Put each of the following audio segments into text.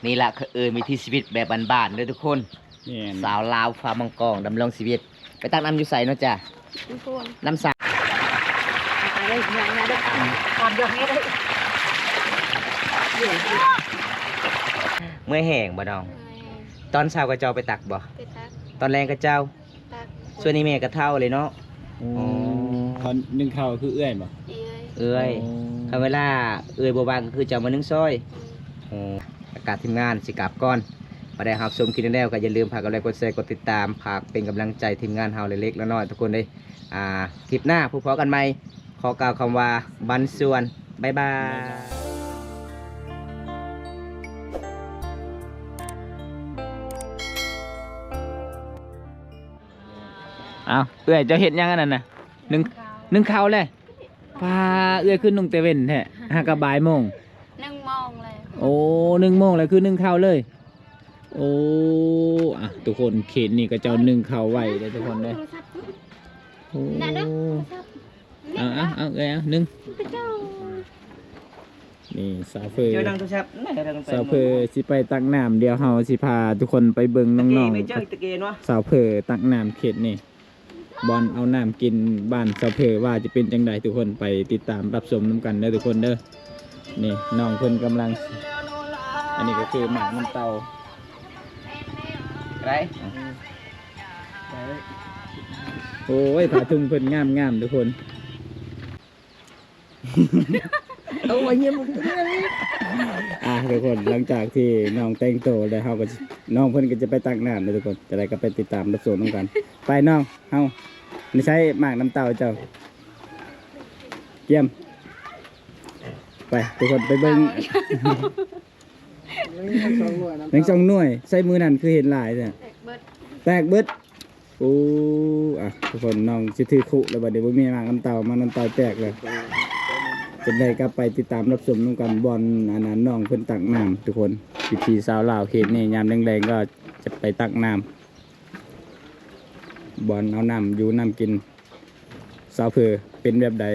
ນີ້ລະ ຄືເອີ້ນວິຖີຊີວິດແບບບ້ານໆເດີທຸກຄົນ. ແມ່ນ ສາວລາວຟາມມັງກອງດຳລົງຊີວິດ. ໄປຕັກນ້ຳຢູ່ໃສເນາະຈ້ະ? ຢູ່ພຸ້ນ ນ້ຳສາ. ໄປເລີຍ ຍ່າງໆເດີ ອອນຢອກແນ່ເດີ. ເມື່ອຍແຮງບໍ່ນ້ອງ? ເມື່ອຍ. ຕອນເຊົ້າຂະເຈົ້າໄປຕັກບໍ່? ໄປຕັກ. ຕອນແລງຂະເຈົ້າ? ຕັກ. ສ່ວນນີ້ແມ່ກໍເຖົ້າເລີຍເນາະ. ອືມ ອໍ ເຂົາໜຶ້ງເຂົ້າຄືເອື້ອຍບໍ່? ເອື້ອຍ. ເອື້ອຍ. ອໍ ຄັນເວລາເອື້ອຍບໍ່ວ່າງກໍຄືເຈົ້າມາໜຶ້ງຊ່ອຍ. ອືມ. ອໍ ອາກາດທີມງານຊິກັບກ່ອນ. ພາໄດ້ຮັບຊົມຄລິບນີ້ແລ້ວກໍຢ່າລືມພາກົດໄລກົດແຊກົດຕິດຕາມ ຝາກເປັນກຳລັງໃຈທີມງານເຮົາເລັກໆນ້ອຍໆທຸກຄົນເດ້. ອ່າ ຄລິບໜ້າພົບພໍ້ກັນໃໝ່. ຂໍກ່າວຄຳວ່າບັນຊວນ ບາຍບາຍ. ອ້າວ ເອື້ອຍ ເຈົ້າເຮັດຫຍັງອັນນັ້ນນະ? ໜຶ້ງ ໜຶ້ງເຂົ້າແຫຼະ. ປ້າ ເອື້ອຍຄືໜຸ່ງແຕ່ເວັນແທ້ ຫາກະບ່າຍໂມງ. ໜຶ່ງໂມງແລ້ວ. ໂອ້ ໜຶ່ງໂມງແລ້ວ ຄືໜຶ້ງເຂົ້າເລີຍ. ໂອ້ ອ່ະ ທຸກຄົນ ເຂດນີ້ເຂົາເຈົ້າໜຶ້ງເຂົ້າໄວເດ້ທຸກຄົນເດ້. ໂອ້ ເອົາ ເອົາ ເອົາ ເອື້ອຍ ເອົາ ໜຶ້ງ. ນີ້ສາວເຟີ ສາວເຟີຊິໄປຕັກນ້ຳ. ດຽວເຮົາຊິພາທຸກຄົນໄປເບິ່ງນ້ອງໆ ສາວເຟີຕັກນ້ຳເຂດນີ້ ບ່ອນເອົານ້ຳກິນບ້ານສາວເພີວ່າຈະເປັນຈັ່ງໃດ ທຸກຄົນໄປຕິດຕາມຮັບຊົມນຳກັນເດີທຸກຄົນເດີ. ນີ້ນ້ອງເພິ່ນກຳລັງ ອັນນີ້ກໍຄືໝາກນ້ຳເຕົ້າ. ໄດ້ ໂອ້ຍ ຜ້າຖົງເພິ່ນງາມໆ ທຸກຄົນ. ເອົາ ວ່າເຫຍ ອ່າ ທຸກຄົນ ຫຼັງຈາກທີ່ນ້ອງແຕ່ງໂຕແລ້ວ ເຮົາກໍ ນ້ອງເພິ່ນກໍຈະໄປຕັກນ້ຳເດີທຸກຄົນ. ຈະໄດ້ກໍໄປຕິດຕາມຮັບຊົມນຳກັນ. ໄປນ້ອງ ເຮົາ ນີ້ໃຊ້ໝາກນ້ຳເຕົ້າເຈົ້າ ກຽມ. ໄປ ທຸກຄົນໄປເບິ່ງ. ຍັງສອງໜ່ວຍ ຍັງສອງໜ່ວຍ. ໃຊ້ມື້ນັ້ນຄືເຫັນຫຼາຍແທ້? ແຕກເບິດ ແຕກເບິດ. ໂອ້ ອ່ະ ທຸກຄົນ ນ້ອງຊິຖືຄຸແລ້ວ ບັດນີ້ບໍ່ມີໝາກນ້ຳເຕົ້າ ໝາກນ້ຳເຕົ້າແຕກແລ້ວ. ຈັ່ງໃດກໍໄປຕິດຕາມຮັບຊົມນຳກັນ ບ່ອນອັນນັ້ນ ນ້ອງເພິ່ນຕັກນ້ຳ ທຸກຄົນ. ວິຖີຊາວລາວເຂດນີ້ ຍາມແລງໆກໍຈະໄປຕັກນ້ຳ ບ່ອນເອົານ້ຳຢູ່ນ້ຳກິນ ສາວເພີເປັນແບບໃດ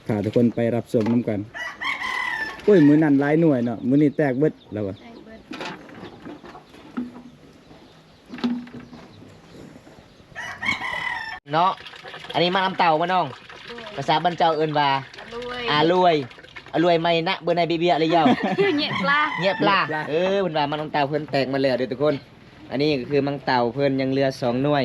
ພາທຸກຄົນໄປຮັບຊົມນຳກັນ. ໂອ້ຍ ມື້ນັ້ນຫຼາຍໜ່ວຍເນາະ ມື້ນີ້ແຕກເບິດແລ້ວຫວາ ແຕກເບິດເນາະ. ອັນນີ້ໝາກນ້ຳເຕົ້າບໍ່ນ້ອງ? ໂດຍ. ພາສາບ້ານເຈົ້າເອີ້ນວ່າ ອາລວຍ ອາລວຍ ອາລວຍໄມນະ ເບີນາຍເບເບຍ ອາລະເຍົາ ແຍະປາ ແຍະປາ. ເອີ ເພິ່ນວ່າໝາກນ້ຳເຕົ້າເພິ່ນແຕກໝົດແລ້ວເດີທຸກຄົນ. ອັນນີ້ກໍຄືໝາກເຕົ້າເພິ່ນຍັງເຫຼືອສອງໜ່ວຍ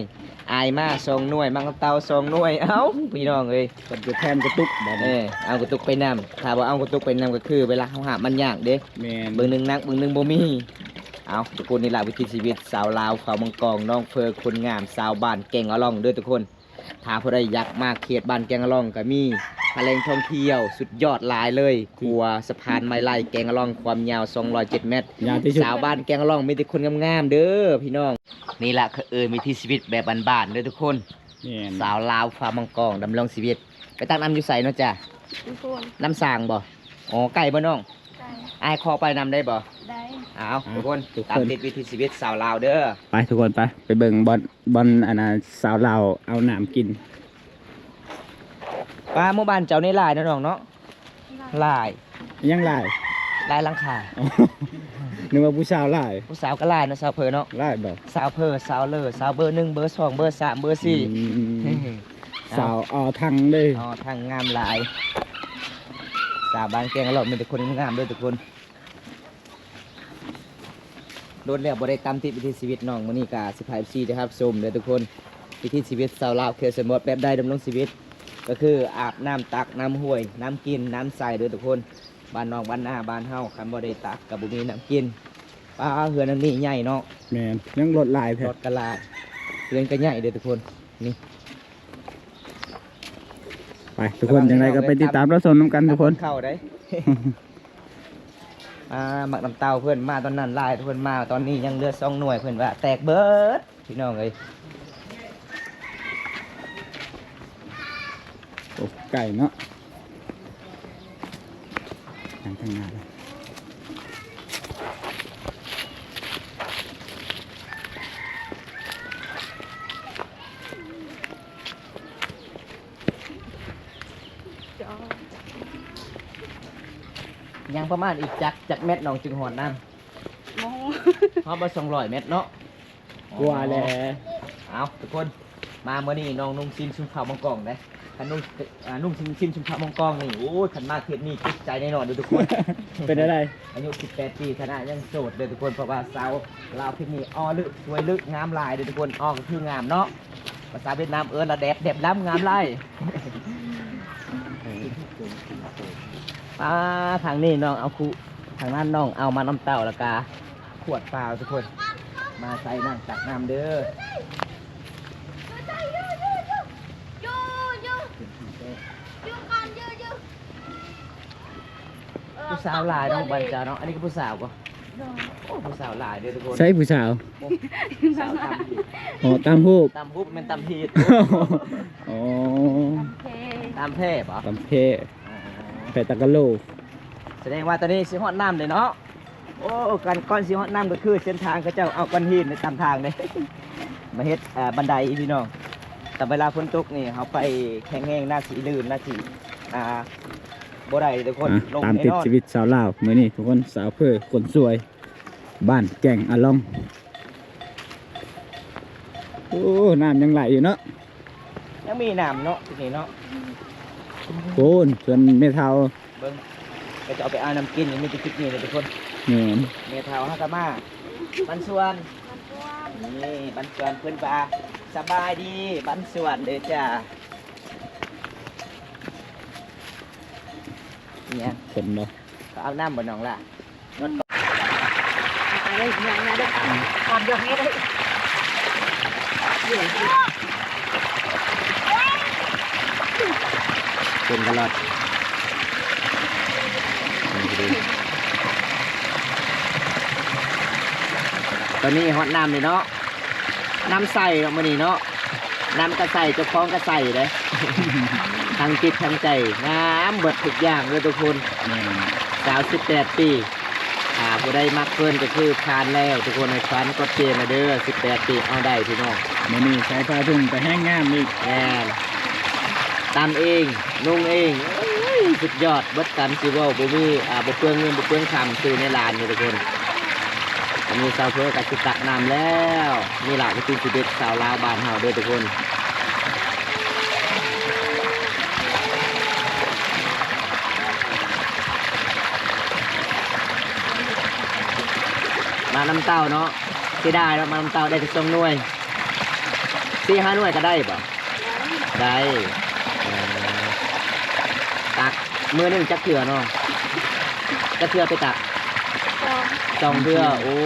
ອາຍມາສອງໜ່ວຍ ໝາກເຕົ້າສອງໜ່ວຍ. ເອົ້າ ພີ່ນ້ອງເອີຍ ເພິ່ນຈະແທນກະຕຸກບາດນີ້. ເອີ ເອົາກະຕຸກໄປນຳ ຖ້າບໍ່ເອົາກະຕຸກໄປນຳກໍຄືເວລາເຮົາຫາບມັນຍາກເດ້. ແມ່ນ ເບິ່ງໜຶ່ງໜັກເບິ່ງໜຶ່ງບໍ່ມີ. ເອົາ ທຸກຄົນ ນີ້ລະວິຖີຊີວິດຊາວລາວເຜົ່າມັງກອງ ນ້ອງເຟີ ຄົນງາມ ຊາວບ້ານແກ້ງອະລ່ອງເດີທຸກຄົນ. ຖ້າຜູ້ໃດຢາກມາເຂດບ້ານແກ້ງອະລ່ອງກໍມີ ຖ້າແຫຼ່ງທ່ອງທ່ຽວສຸດຍອດຫຼາຍເລີຍ ຂົວສະພານໄມ້ໄລ່ແກ້ງອະລ່ອງ ຄວາມຍາວສອງຮ້ອຍເຈັດແມັດ. ຍາວທີ່ສຸດ ຊາວບ້ານແກ້ງອະລ່ອງມີແຕ່ຄົນງາມໆເດີພີ່ນ້ອງ. ນີ້ລະ ເອີ້ນວິຖີຊີວິດແບບບ້ານໆເດີທຸກຄົນ. ແມ່ນ ສາວລາວຟາມມັງກອງດຳລົງຊີວິດ. ໄປຕັກນ້ຳຢູ່ໃສເນາະຈ້ະ? ຢູ່ພຸ້ນ ນ້ຳສາງບໍ່? ອໍ ໄກບໍ່ນ້ອງ? ໄກ. ອ້າຍຂໍໄປນຳໄດ້ບໍ່? ໄດ້. ເອົາ ອ່ະ ທຸກຄົນ ທຸກຄົນ ຕາມຕິດວິຖີຊີວິດຊາວລາວເດີ. ໄປທຸກຄົນ ໄປ ໄປເບິ່ງບ່ອນ ບ່ອນອັນນ່າ ສາວລາວເອົານ້ຳກິນ. ປາ ໝູ່ບ້ານເຈົ້ານີ້ຫຼາຍເນາະນ້ອງເນາະ? ຫຼາຍ. ຫຼາຍ ຍັງຫຼາຍ? ຫຼາຍຫຼັງຄາ. ອໍ ນຶກວ່າຜູ້ສາວຫຼາຍ. ຜູ້ສາວກໍຫຼາຍເນາະ ສາວເພີເນາະ. ຫຼາຍບໍ່? ສາວເພີ ສາວເລີ ສາວເບີໜຶ່ງ ເບີສອງ ເບີສາມ ເບີສີ່. ອືມ ສາວເອົາທັງເດ້. ເອົາທັງ ງາມຫຼາຍ. ສາວບ້ານແກ້ງອະລ່ອງມີແຕ່ຄົນງາມເດີທຸກຄົນ. ດົນແລ້ວບໍ່ໄດ້ຕາມຕິດວິຖີຊີວິດນ້ອງ. ມື້ນີ້ກະຊິພາເອັຟຊີໄດ້ຮັບຊົມເດີທຸກຄົນ ວິຖີຊີວິດຊາວລາວເຂດຊົນນະບົດແບບໃດດຳລົງຊີວິດ ກໍຄືອາບນ້ຳຕັກນ້ຳຫ້ວຍ ນ້ຳກິນນ້ຳໃສເດີທຸກຄົນ. ບ້ານນອກບ້ານນາບ້ານເຮົາ ຄັນບໍ່ໄດ້ຕັກກໍບໍ່ມີນ້ຳກິນ. ປາ ເຮືອນຫຼັງນີ້ໃຫຍ່ເນາະ. ແມ່ນ ຍັງລົດຫຼາຍແທ້. ລົດກໍຫຼາຍ ເຮືອນກໍໃຫຍ່ເດີທຸກຄົນ. ນີ້ ໄປທຸກຄົນ ຈັ່ງໃດກໍໄປຕິດຕາມຮັບຊົມນຳກັນທຸກຄົນ. ເຂົ້າໄດ້ ອ່າ ໝາກນ້ຳເຕົ້າເພິ່ນມາຕອນນັ້ນຫຼາຍ ເພິ່ນມາຕອນນີ້ຍັງເຫຼືອສອງໜ່ວຍ ເພິ່ນວ່າແຕກເບິດ ພີ່ນ້ອງເອີຍ. ໂອ້ ໄກເນາະ ທາງ ທາງໜ້າ. ຍັງປະມານອີກຈັກ ຈັກແມັດນ້ອງຈຶ່ງຮອດນ້ຳ? ຮອດບໍ່ສອງຮ້ອຍແມັດເນາະ ກວ່າແຫຼະ. ເອົາ ທຸກຄົນ ມາມື້ນີ້ນ້ອງນຸ່ງຊິນຊຸມເຜົ່າມັງກອງເດ້. ຄັນນຸ່ງ ອ່າ ນຸ່ງຊິນ ຊິນຊຸມເຜົ່າມັງກອງນີ້ ໂອ້ຍ ຄັນມາເຂດນີ້ຕິດໃຈແນ່ນອນເດີ້ທຸກຄົນ. ເປັນຈັ່ງໃດ? ອາຍຸສິບແປດປີ ຖານະຍັງໂສດເດີ້ທຸກຄົນ ເພາະວ່າສາວລາວເຂດນີ້ ອໍ ລຶ ສວຍລຶ ງາມຫຼາຍເດີ້ທຸກຄົນ. ອໍ ກໍຄືງາມເນາະ ພາສາຫວຽດນາມເອີ້ນວ່າແດບ ແດບດຳ ງາມຫຼາຍ. ອ່າ ທາງນີ້ນ້ອງເອົາຄຸ ທາງນັ້ນນ້ອງເອົາໝາກນ້ຳເຕົ້າ ແລ້ວກະຂວດເປົ່າທຸກຄົນ ມາໃສ່ນ້ຳຕັກນ້ຳເດີ້. ຜູ້ສາວຫຼາຍເນາະ ບ້ານເຈົ້າເນາະ. ອັນນີ້ກໍຜູ້ສາວບໍ່? ໂອ້ ຜູ້ສາວຫຼາຍເດີ້ທຸກຄົນ. ໃສຜູ້ສາວ? ໂອ້ ສາວຕຳຮີດ. ອໍ ຕຳຮູບ ຕຳຮູບ ແມ່ນຕຳຮີດ. ອໍ ຕຳແພ້ບໍ່? ຕຳແພ້ ອໍ ແພ້ຕາກະໂລ. ສະແດງວ່າຕອນນີ້ຊິຮອດນ້ຳເດ້ເນາະ. ໂອ້ ການ ກ່ອນຊິຮອດນ້ຳກໍຄືເສັ້ນທາງ ເຂົາເຈົ້າເອົາກ້ອນຫີນໄປຕຳທາງເດ້ ມາເຮັດ ອ່າ ບັນໄດພີ່ນ້ອງ. ແຕ່ເວລາຝົນຕົກນີ້ ເຮົາໄປແຂງແຮງໜ້າຊິລື່ນ ໜ້າຊິ ອ່າ ບໍ່ໄດ້ທຸກຄົນ. ອ່ະ ລົງ ຕາມຕິດ ແນ່ນອນ ຊີວິດຊາວລາວມື້ນີ້ທຸກຄົນ. ສາວເພີຄົນສວຍ ບ້ານແກ່ງອາລອງ. ໂອ້ ນ້ຳຍັງໄຫຼຢູ່ເນາະ. ຍັງມີນ້ຳເນາະ ທີ່ນີ້ເນາະ. ໂອ້ນ ເພິ່ນແມ່ເຖົ້າ ເບິ່ງ ກໍຈະເອົາໄປອາບນ້ຳກິນ ມີແຕ່ຈຸດນີ້ເລີຍທຸກຄົນ. ແມ່ນ ແມ່ເຖົ້າເຮົາກໍມາ ບັນຊວນ ນີ້ ບັນຊວນ ເພິ່ນວ່າ ສະບາຍດີ ບັນຊວນເດີຈ້າ. ເອີຍ ເພິ່ນບໍ່ ເຂົາອາບນ້ຳບໍ່ນ້ອງລະ? ໄປເລີຍ ຍ່າງມາເດີ ຕາມຢອກນີ້ເລີຍ ເປັນຕະຫຼອດ. ຕອນນີ້ຮອດນ້ຳເລີຍເນາະ ນ້ຳໃສເນາະມື້ນີ້ເນາະ. ນ້ຳກະໃສ ເຈົ້າຂອງກະໃສເດ້ ທັງຈິດທັງໃຈ ງາມເບິດທຸກຢ່າງເລີຍທຸກຄົນ. ແມ່ນ ສາວສິບແປດປີ ຖ້າຜູ້ໃດມັກເພິ່ນກໍຄືຜ່ານແລ້ວທຸກຄົນ. ໃຫ້ຂວັນກົດເກມແລ້ວເດີ ສິບແປດປີ ເອົາໄດ້ພີ່ນ້ອງ. ມື້ນີ້ໃສ່ຜ້າຖົງກໍແຮງງາມອີກ. ແມ່ນ ຕຳເອງ ນຸ່ງເອງ ໂອ້ຍ ສຸດຍອດ ເບິດຄຳຊິເວົ້າ ບໍ່ມີ ອ່າ ບໍ່ເປືອງເງິນ ບໍ່ເປືອງຄຳ ຊື່ໃນລານນີ້ທຸກຄົນ. ອັນນີ້ສາວເພີກໍຊິຕັກນ້ຳແລ້ວ. ນີ້ລະວິຖີຊີວິດຊາວລາວບ້ານເຮົາເດີທຸກຄົນ. ໝາກນ້ຳເຕົ້າເນາະ ເສຍດາຍເນາະ ໝາກນ້ຳເຕົ້າໄດ້ແຕ່ສອງໜ່ວຍ ສີ່ຫ້າໜ່ວຍກໍໄດ້ບໍ່? ໄດ້ ເອີ ຕັກມື້ໜຶ່ງຈັກເທື່ອນ້ອງ? ຈັກເທື່ອໄປຕັກ? ສອງ ສອງເທື່ອ. ໂອ້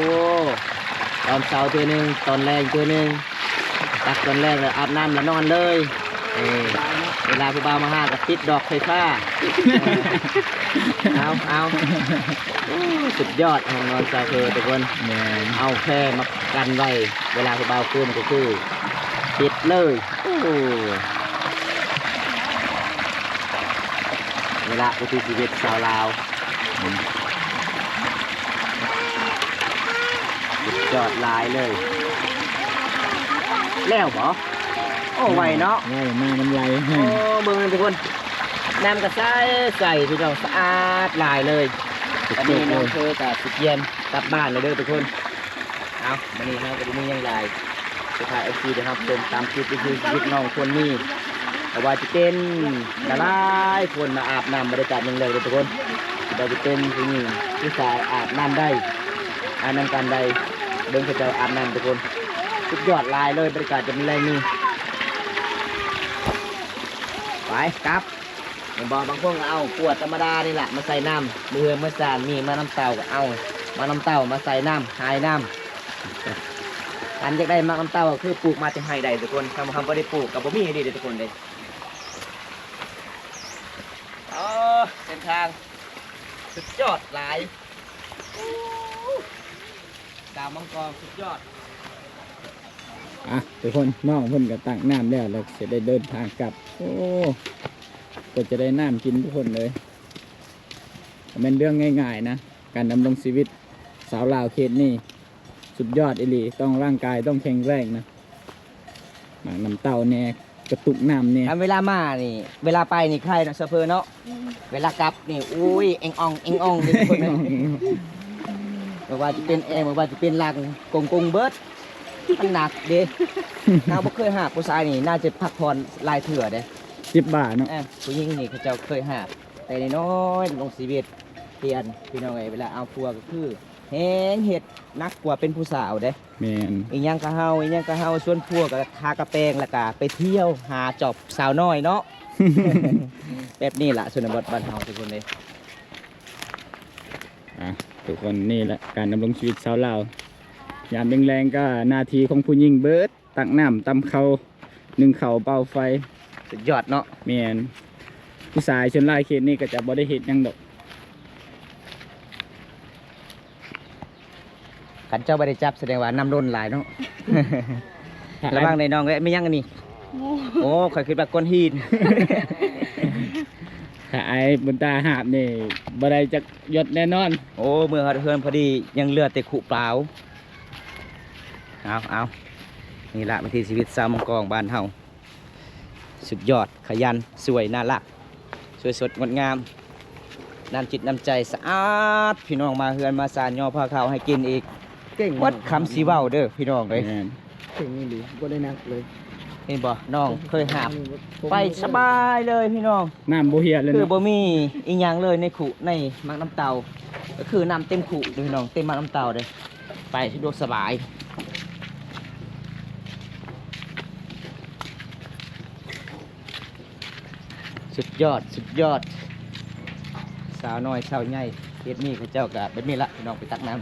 ຕອນເຊົ້າເທື່ອໜຶ່ງ ຕອນແລງເທື່ອໜຶ່ງ ຕັກຕອນແລງແລ້ວອາບນ້ຳແລ້ວນອນເລີຍ. ເອີ ເວລາຜູ້ບ່າວມາຫາກໍປິດດອກໄຟຟ້າ. ເອີ ເອົາ ເອົາ ໂອ້ ສຸດຍອດຫ້ອງນອນສາວເພີທຸກຄົນ. ແມ່ນ ເອົາແພມາກັນໄວ້ ເວລາຜູ້ບ່າວຄືນກໍຄືປິດເລີຍ. ໂອ້ ນີ້ລະວິຖີຊີວິດຊາວລາວ ສຸດຍອດຫຼາຍເລີຍ. ແລ້ວບໍ່? ໂອ້ ໄວເນາະ ໄວ ມາມັນໄວ. ໂອ້ ເບິ່ງນັ້ນທຸກຄົນ ນ້ຳກໍໃສໆ ພີ່ນ້ອງ ສະອາດຫຼາຍເລີຍ. ຕອນນີ້ນ້ອງເພີກໍຊິກຽມກັບບ້ານແລ້ວເດີທຸກຄົນ. ເອົາ ມື້ນີ້ເຮົາກໍບໍ່ມີຫຍັງຫຼາຍ ຈະພາເອັຟຊີໄດ້ຮັບຊົມຕາມຄລິບວິຖີຊີວິດນ້ອງຄົນນີ້ ບໍ່ວ່າຈະເປັນຫຼາຍໆຄົນມາອາບນ້ຳ ບັນຍາກາດຍາມແລງເດີທຸກຄົນ. ບໍ່ວ່າຈະເປັນຜູ້ຍິງຜູ້ຊາຍອາບນ້ຳໄດ້ ອາບນ້ຳກັນໄດ້ ເບິ່ງເຂົາເຈົ້າອາບນ້ຳທຸກຄົນ. ສຸດຍອດຫຼາຍເລີຍ ບັນຍາກາດຍາມແລງນີ້. ໄປກັບ ແມ່ນບໍ່? ບາງຄົນກໍເອົາຂວດທຳມະດານີ້ລະມາໃສ່ນ້ຳ ມື້ເຮືອນມື້ຊານ ມີໝາກນ້ຳເຕົ້າກໍເອົາໝາກນ້ຳເຕົ້າມາໃສ່ນ້ຳ ຫາຍນ້ຳ. ຄັນຢາກໄດ້ໝາກນ້ຳເຕົ້າກໍຄືປູກມາແຕ່ໄຮ່ໄດ້ທຸກຄົນ. ຄັນເຮົາບໍ່ໄດ້ປູກກໍບໍ່ມີອີ່ຫຼີເດ້ທຸກຄົນເດ້. ອໍ ເສັ້ນທາງສຸດຍອດຫຼາຍ ສາວມັງກອງສຸດຍອດ. ອ່ະ ທຸກຄົນ ນ້ອງເພິ່ນກໍຕັກນ້ຳແລ້ວ ແລ້ວຊິໄດ້ເດີນທາງກັບ. ໂອ້ ກໍຈະໄດ້ນ້ຳກິນທຸກຄົນເອີຍ. ບໍ່ແມ່ນເລື່ອງງ່າຍໆນະ ການດຳລົງຊີວິດຊາວລາວເຂດນີ້ ສຸດຍອດອີ່ຫຼີ. ຕ້ອງ ຮ່າງກາຍຕ້ອງແຂງແຮງນະ. ໝາກນ້ຳເຕົ້າແດ່ ກະຕຸກນ້ຳແດ່. ຄັນເວລາມານີ້ ເວລາໄປນີ້ໄຄເນາະ ຊາວເພີເນາະ. ອືມ ເວລາກັບນີ້ ໂອ້ຍ ເອັງອ່ອງເອັງອ່ອງເດ້ທຸກຄົນເອີຍ. ບໍ່ວ່າຈະເປັນແອ ບໍ່ວ່າຈະເປັນຫຼັງ ກົງໆເບິດ ມັນໜັກເດ້. ເຮົາບໍ່ເຄີຍຫາບ ຜູ້ຊາຍນີ້ໜ້າຈະພັກຜ່ອນຫຼາຍເທື່ອເດ້. ເຈັບບ່າເນາະ. ເອີ ຜູ້ຍິງນີ້ເຂົາເຈົ້າເຄີຍຫາບແຕ່ນ້ອຍໆ ດຳລົງຊີວິດ. ປ່ຽນ ພີ່ນ້ອງເອີຍ ເວລາເອົາຜົວກໍຄືແຮງເຮັດໜັກກວ່າເປັນຜູ້ສາວເດ້. ແມ່ນ. ອີຫຍັງກໍເຮົາ ອີຫຍັງກໍເຮົາ ຊວນຜົວກໍທາກະແປງ ແລ້ວກໍໄປທ່ຽວຫາຈອບສາວນ້ອຍເນາະ. ແບບນີ້ລະ ຊົນນະບົດບ້ານເຮົາທຸກຄົນເອີຍ. ອ່າ ທຸກຄົນ ນີ້ແຫຼະການດຳລົງຊີວິດຊາວລາວ. ຍາມແລງໆກໍໜ້າທີ່ຂອງຜູ້ຍິງເບິດ ຕັກນ້ຳ ຕຳເຂົ້າ ໜຶ້ງເຂົ້າ ເປົ່າໄຟ. ສຸດຍອດເນາະ. ແມ່ນ. ຜູ້ຊາຍສ່ວນຫຼາຍເຂດນີ້ກໍຈະບໍ່ໄດ້ເຮັດຫຍັງດອກ. ຄັນເຈົ້າບໍ່ໄດ້ຈັບ ສະແດງວ່ານ້ຳລົ້ນຫຼາຍເນາະ. ລະວັງເດີນ້ອງເອີຍ. ແມ່ນຫຍັງອັນນີ້? ໂອ້ ຂ້ອຍຄິດວ່າກ້ອນຫີນ. ຖ້າອ້າຍບຸນຕາຫາບນີ້ ບໍ່ໄດ້ຈັກຢອດແນ່ນອນ. ໂອ້ ເມືອຮອດເຮືອນພໍດີ ຍັງເຫຼືອແຕ່ຄຸເປົ່າ. ເອົາ ເອົາ ນີ້ລະ ວິຖີຊີວິດຊາວມັງກອງບ້ານເຮົາ. ສຸດຍອດ ຂະຫຍັນ ສວຍ ໜ້າລັກ ສວຍສົດງົດງາມ ນ້ຳຈິດນ້ຳໃຈສະອາດ. ພີ່ນ້ອງມາເຮືອນມາຊານຍໍພາເຂົ້າໃຫ້ກິນອີກ. ເກັ່ງເນາະ. ໝົດຄຳຊິເວົ້າເດີພີ່ນ້ອງເອີຍ. ແມ່ນ. ເກັ່ງອີ່ຫຼີ ບໍ່ໄດ້ໜັກເລີຍ. ເຫັນບໍ່ ນ້ອງເຄີຍຫາບ ໄປສະບາຍເລີຍພີ່ນ້ອງ. ນ້ຳບໍ່ເຫ່ຍເລີຍ ຄື ເນາະ ບໍ່ມີອີ່ຫຍັງເລີຍໃນຄຸ ໃນໝາກນ້ຳເຕົ້າ ກໍຄືນ້ຳເຕັມຄຸເດີພີ່ນ້ອງ ເຕັມໝາກນ້ຳເຕົ້າເດີ. ໄປສະດວກສະບາຍ. ສຸດຍອດ ສຸດຍອດ. ສາວນ້ອຍສາວໃຫຍ່ເຂດນີ້ ເຂົາເຈົ້າກໍແບບນີ້ລະພີ່ນ້ອງ ໄປຕັກນ້ຳ.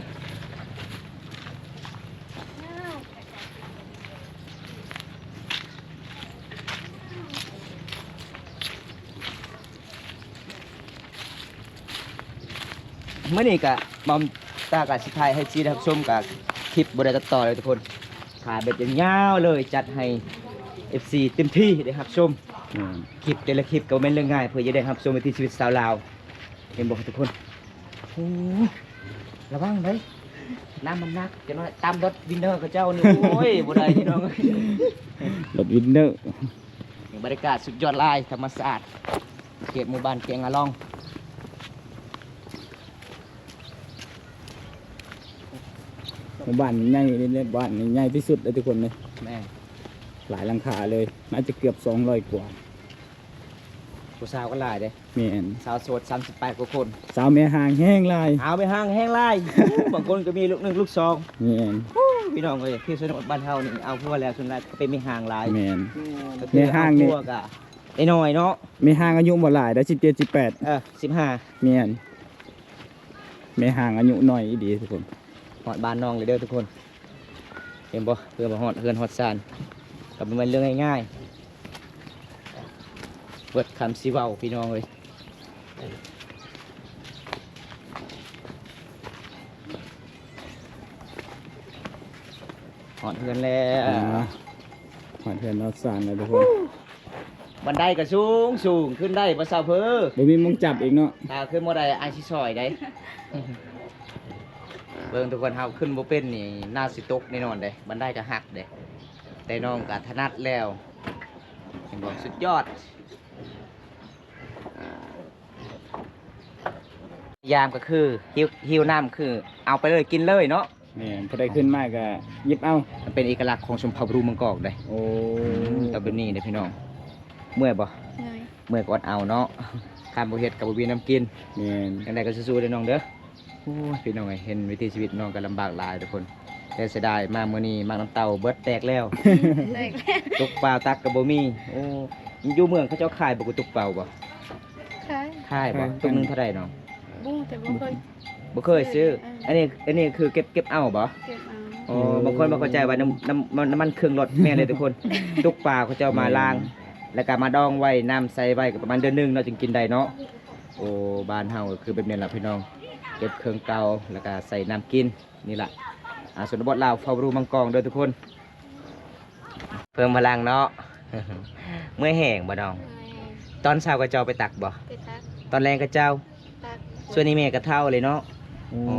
ມື້ນີ້ກະ ບ່າວຕາກະຊິຖ່າຍໃຫ້ເອັຟຊີໄດ້ຮັບຊົມ ກະຄລິບບໍ່ໄດ້ຕັດຕໍ່ເລີຍທຸກຄົນ ຖ່າຍແບບຍາວໆເລີຍ ຈັດໃຫ້ເອັຟຊີເຕັມທີ່ໄດ້ຮັບຊົມ. ອືມ ຄລິບແຕ່ລະຄລິບກະບໍ່ແມ່ນເລື່ອງງ່າຍ ເພື່ອຈະໄດ້ຮັບຊົມວິຖີຊີວິດຊາວລາວ. ເຫັນບໍ່ທຸກຄົນ? ໂອ້ ລະວັງເດີ ນ້ຳມັນໜັກ ຈັກໜ້ອຍຕຳລົດວິນເນີເຂົາເຈົ້ານີ້ ໂອ້ຍ ບໍ່ໄດ້ພີ່ນ້ອງ. ລົດວິນເນີ ບັນຍາກາດສຸດຍອດຫຼາຍ ທຳມະຊາດ ເຂດໝູ່ບ້ານແກງອາລອງ. ໝູ່ບ້ານໃຫຍ່ເດ້ ບ້ານນີ້ໃຫຍ່ທີ່ສຸດເດ້ທຸກຄົນເດ້. ແມ່ນ. ຫຼາຍຫຼັງຄາເລີຍ ໜ້າຈະເກືອບສອງຮ້ອຍກວ່າ. ຜູ້ສາວກໍຫຼາຍເດ້. ແມ່ນ. ສາວໂສດສາມສິບປາຍກວ່າຄົນ. ສາວແມ່ຮ້າງແຮງຫຼາຍ. ສາວແມ່ຮ້າງແຮງຫຼາຍ. ບາງຄົນກໍມີລູກໜຶ່ງລູກສອງ. ແມ່ນ. ໂອ້ ພີ່ນ້ອງເອີຍ ຄືຊົນນະບົດບ້ານເຮົານີ້ ເອົາຜົວແລ້ວສ່ວນຫຼາຍກໍເປັນແມ່ຮ້າງຫຼາຍ. ແມ່ນ. ກໍຄື ແມ່ຮ້າງນີ້ ເອົາຜົວກໍ ໄອ້ນ້ອຍເນາະ ແມ່ຮ້າງອາຍຸບໍ່ຫຼາຍເດ້ ສິບເຈັດ ສິບແປດ. ເອີ ສິບຫ້າ. ແມ່ນ ແມ່ຮ້າງອາຍຸນ້ອຍອີ່ຫຼີທຸກຄົນ. ຮອດບ້ານນ້ອງແລ້ວເດີທຸກຄົນ ເຫັນບໍ່? ເພື່ອມາຮອດເຮືອນຮອດຊານ ກໍບໍ່ແມ່ນເລື່ອງງ່າຍໆ ເບິດຄຳຊິເວົ້າພີ່ນ້ອງເອີຍ. ຮອດເຮືອນແລ້ວ. ອ່າ ຮອດເຮືອນຮອດຊານແລ້ວທຸກຄົນ. ບັນໄດກໍສູງໆ ຂຶ້ນໄດ້ບໍ່ຊາວເພີ? ບໍ່ມີໝ່ອງຈັບອີກເນາະ. ຖ້າຂຶ້ນບໍ່ໄດ້ ອ້າຍຊິຊ່ອຍໄດ. ເບິ່ງທຸກຄົນ ເຮົາຂຶ້ນບໍ່ເປັນນີ້ ໜ້າຊິຕົກແນ່ນອນເດ້. ບັນໄດກໍຫັກເດ້ ແຕ່ນ້ອງກໍຖະໜັດແລ້ວ. ເຫັນບໍ່? ສຸດຍອດ. ຍາມກໍຄື ຫິ້ວ ຫິ້ວນ້ຳຄືເອົາໄປເລີຍ ກິນເລີຍເນາະ. ແມ່ນ ຜູ້ໃດຂຶ້ນມາກໍຫຍິບເອົາ. ມັນເປັນເອກະລັກຂອງຊົນເຜົ່າບຣູມັງກອກເດ້. ໂອ້ ອືມ ຕ້ອງແບບນີ້ເດ້ພີ່ນ້ອງ. ເມື່ອຍບໍ່? ເມື່ອຍ. ເມື່ອຍກໍອົດເອົາເນາະ ຄັນບໍ່ເຮັດກໍບໍ່ມີນ້ຳກິນ. ແມ່ນ. ຈັ່ງໃດກໍສູ້ໆເດີນ້ອງເດີ. ໂອ້ຍ ພີ່ນ້ອງເອີຍ ເຫັນວິຖີຊີວິດນ້ອງກໍລຳບາກຫຼາຍທຸກຄົນ ແຕ່ເສຍດາຍມາມື້ນີ້ໝາກນ້ຳເຕົ້າເບິດແຕກແລ້ວ. ແຕກແລ້ວ. ຕົກປາຕັກກໍບໍ່ມີ. ໂອ້ ຢູ່ເມືອງເຂົາເຈົ້າຂາຍບໍ່? ຕົກເປົາບໍ່? ຂາຍ. ຂາຍບໍ່? ຂາຍ. ຕົກໜຶ່ງເທົ່າໃດນ້ອງ? ບໍ່ ແຕ່ບໍ່ເຄີຍ ບໍ່ເຄີຍຊື້. ເອີ ອັນນີ້ ອັນນີ້ຄືເກັບ ເກັບເອົາບໍ່? ເກັບເອົາ. ອໍ ບາງຄົນບໍ່ເຂົ້າໃຈວ່ານ້ຳ ນ້ຳ ນ້ຳມັນເຄື່ອງລົດ. ແມ່ນເລີຍທຸກຄົນ ຕົກປາເຂົາເຈົ້າມາລ້າງ ແມ່ນ ແລ້ວກໍມາດອງໄວ້ ນ້ຳໃສ່ໄວ້ກໍປະມານເດືອນໜຶ່ງເນາະ ຈຶ່ງກິນໄດ້ເນາະ. ໂອ້ ບ້ານເຮົາກໍຄືແບບນີ້ລະພີ່ນ້ອງ ເກັບເຄື່ອງເກົ່າ ແລ້ວກໍໃສ່ນ້ຳກິນ. ນີ້ລະ ອ່າ ຊົນນະບົດລາວ ເຜົ່າບຣູມັງກອກເດີທຸກຄົນ. ເພີ່ມພະລັງເນາະ. ເມື່ອຍແຮງບໍ່ນ້ອງ? ເມື່ອຍ. ຕອນເຊົ້າກໍເຈົ້າໄປຕັກບໍ່? ໄປຕັກ. ຕອນແລງກໍເຈົ້າ? ຕັກ. ຊ່ວງນີ້ແມ່ກໍເຖົ້າເລີຍເນາະ. ອືມ. ອໍ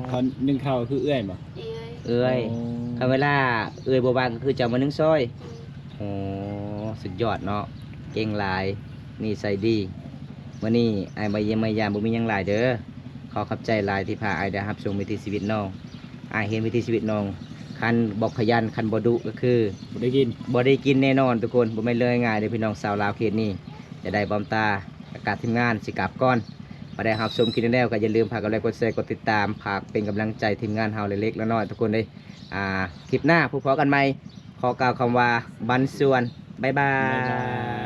ເຂົາໜຶ້ງເຂົ້າຄືເອື້ອຍບໍ່? ເອື້ອຍ. ເອື້ອຍ. ອໍ ຄັນເວລາເອື້ອຍບໍ່ວ່າງກໍຄືເຈົ້າມາໜຶ້ງຊ່ອຍ? ອືມ. ໂອ້ ສຸດຍອດເນາະ ເກັ່ງຫຼາຍ ນິໄສດີ. ມື້ນີ້ອ້າຍມາຢ້ຽມມາຢາມ ບໍ່ມີຫຍັງຫຼາຍເດີ ຂໍ ຂໍຂອບໃຈຫຼາຍທີ່ພາອ້າຍໄດ້ຮັບຊົມວິຖີຊີວິດນ້ອງ. ອ້າຍເຫັນວິຖີຊີວິດນ້ອງ ຄັນບໍ່ຂະຫຍັນ ຄັນບໍ່ດຸກໍຄື ບໍ່ໄດ້ກິນ ບໍ່ໄດ້ກິນແນ່ນອນທຸກຄົນ. ບໍ່ແມ່ນເລື່ອງງ່າຍເດ້ພີ່ນ້ອງຊາວລາວເຂດນີ້. ຈະໄດ້ບອມຕາ ກະທີມງານຊິກັບກ່ອນ. ພາໄດ້ຮັບຊົມຄລິບນີ້ແລ້ວ ກໍຢ່າລືມພາກົດໄລກົດແຊ ກົດຕິດຕາມ ຝາກເປັນກຳລັງໃຈທີມງານເຮົາເລັກໆນ້ອຍໆທຸກຄົນເດ້. ອ່າ ຄລິບໜ້າພົບພໍ້ກັນໃໝ່. ຂໍກ່າວຄຳວ່າບັນຊວນ. ບາຍບາ ບາຍບາ ຍ.